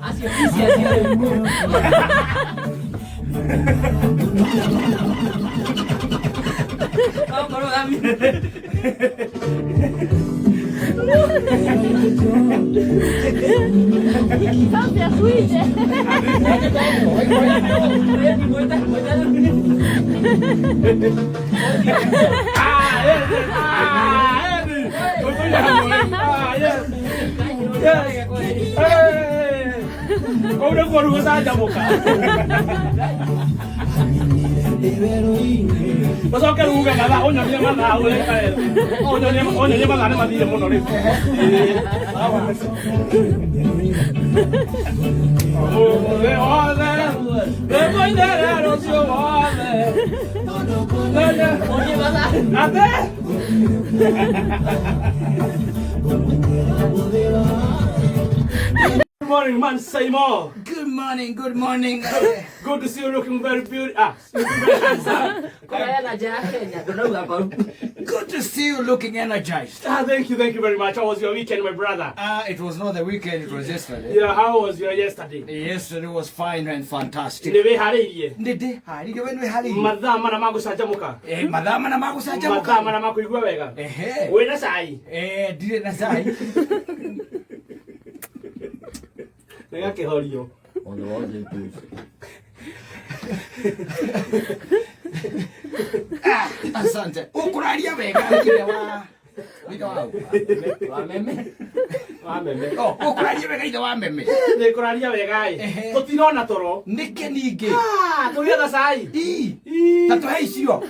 Acio ici acio. Okorwo Kũu nĩkuo rĩu gũcanjamũka. Ũcoke rĩu uge mathaa, ũnyonie mathaa ũrĩa ũnyonie ũnyonie mathaa nĩ mathire mũno rĩu. Ũmũthĩ wothe, nĩngũinĩra rũciũ wothe. Ate? Good morning, man. Say more. Good morning, good morning. Good to see you looking very beautiful. Ah, looking very handsome. Kũraya na nja ya Kenya ndũnauga mbaru. Good to see you looking energized. Ah, thank you very much. How was your weekend, my brother? It was not the weekend, it was yesterday. Yeah, how was your yesterday? Yesterday was fine and fantastic. Nĩ wĩharĩirie? Ndĩndĩ harĩirie we nĩ harĩirie. Mathaa mana ma gũcanjamũka? Eh, mathaa mana ma gũcanjamũka. Mathaa mana ma kũigua wega? Ehe. Wĩna cai? Eh, ndirĩ na cai. Nĩ gakĩhorio. Ah, asante. Ũkũraria wega ithe wa ithe wa Wa meme. Wa meme. Oh, ũkũraria wega ithe wa meme. Nĩ kũraria wega ĩ. Ehe. Tũtirona toro. Nĩkĩ ningĩ? Ah, tũgĩetha cai. Ii, ta tũhe icio.